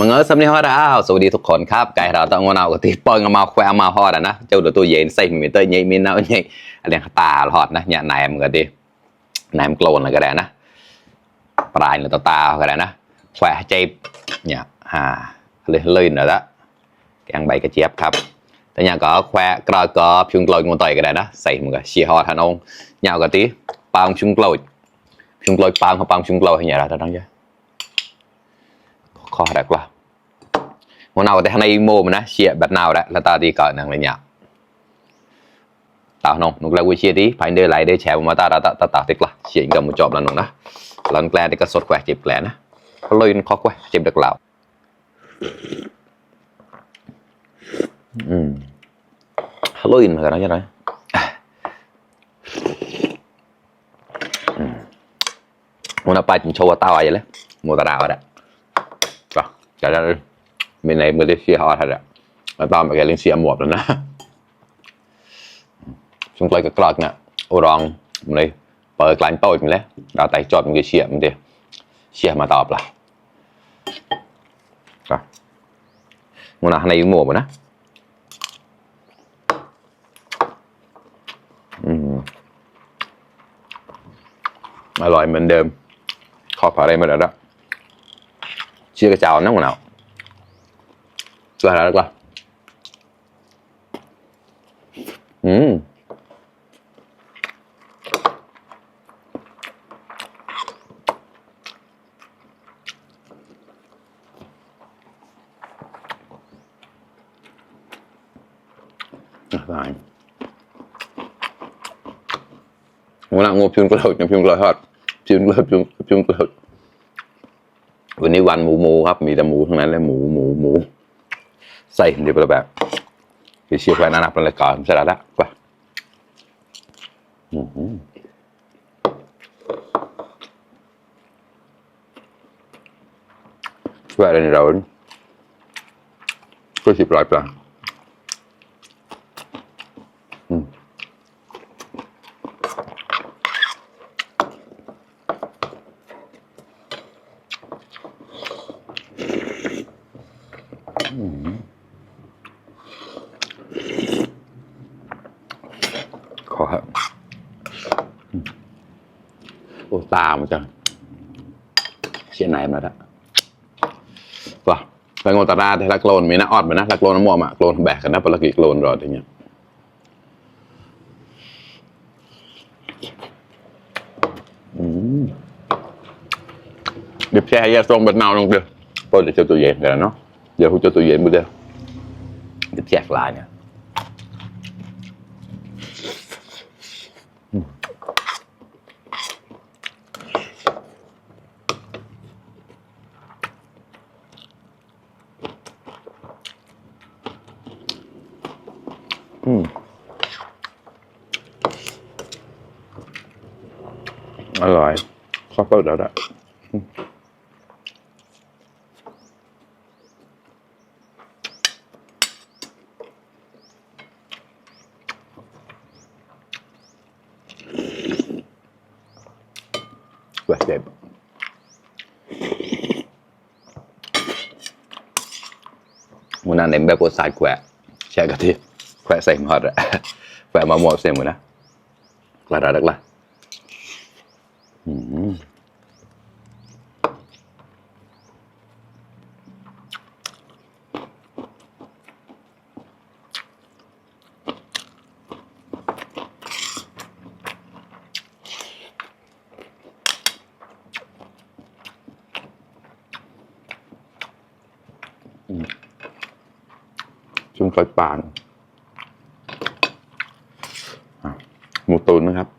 มึงเออสำเนียงฮอดาวสวัสดีทุกคนครับไก่เราต้องงอนเอากติปอยงมาแควมาฮอดนะเจ้าตัวเย็นใส่มีเตอร์เย็นมีน้าเย็นอะไรตาหอดนะเนี่ยนายมึงก็ดีนายมึงโกลนอะไรก็ได้นะปลายหรือตาก็ได้นะแควใจเนี่ยเลยหน่อยละแกงใบกระเจี๊ยบครับแต่เนี่ยก็แควกระก็พิงกลอยงูต่อยก็ได้นะใส่มึงก็เชียร์ฮอดทันองเนี่ยก็ตีปางพิงกลอยปางเขาปางพิงกลอยอย่างเงี้ยเราทั้งนั้นข้อแรกว่าวันnàoแต่ในโมมันนะเชียแบบnào đấy là ta đi cởi nàng lên nhà tao nông nục là vui chia tí phải đưa lại để chèo mà ta tạo tiếc là chỉ cầm một chọp là nông đó lần lẹ thì cái sốt quẹt chịp lẹนะเขาเลยkhó quẹt chịp được lãoเขาเลยmà cái đó như nàyวันnàoไปโชว์ตาอะไรเลยมัวตาดาวđấy rồi trả ra bên này mới được chia họ thật ạ và tao mà cái lên chia một rồi nè chúng tôi cái clock nè ô rong này ปิดกลางโต๊ะmình đấy đào tay chọn một cái chia mình đi chia mà tอบlà rồi một nào này mùa mà nèอร่อยเหมือนเดิมขอผ่าอะไรมาแล้วนะเชื่อกระเจ้านั่งหัวหนาวช่วยอะไรดีกว่าอะไรหัวหน้างูพิมพ์กระโดดพิมพ์กระโดดทอดพิมพ์กระโดดพิมพ์กระโดดวันนี้วันหมูครับมีแต่หมูทั้งนั้นเลยหมูใส่เดี๋ยวแบบเชียร์แฟนนับเลยก่อนเสร็จแล้วป่ะช่วยอะไรเราก็สิบร้อยปลาขอครับโอ้ตามันจังเชียร์ไหนมาละว่ะไปงงตาหน้าที่ละโกลนมีนะออดไปนะละโกลนน้ำมัวมาโกลนแบกกันนะปลากิโกลนรออย่างเงี้ยดิบแช่ยาทรงแบบนาวลงเดียวพอเดี๋ยวเจ้าตัวเย็นกันเนาะเดี๋ยวคุณเจ้าตัวเย็นมือเดียวดิบแช่ลายเนี่ยอร่อยชอบเปิดแล้วด้วยแบบเด็ดวันนั้นเอ็มแบบโคตรสายแขวะแช่กะทิแขวะใส่หมดอะแขวะมาหมดเสียหมดนะกระดาษดักละชุ่มกระปานหมูตุ๋นนะครับ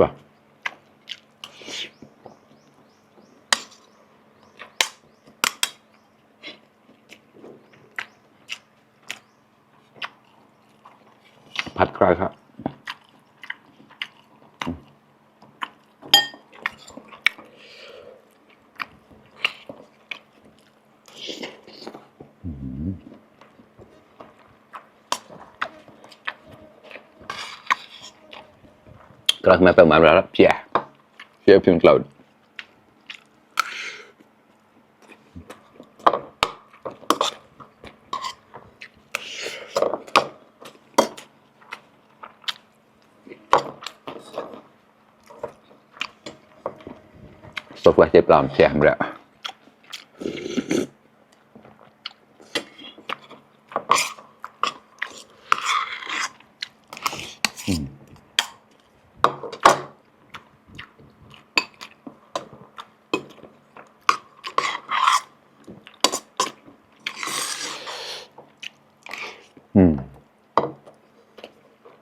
ว่ะ ผัดไก่ครับก็มาเป็นมาแล้วเพียเพียพิมพ์กล่าวสวัสดีปลอมเสียงแล้ว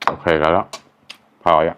โอเคแล้วพออ่ะ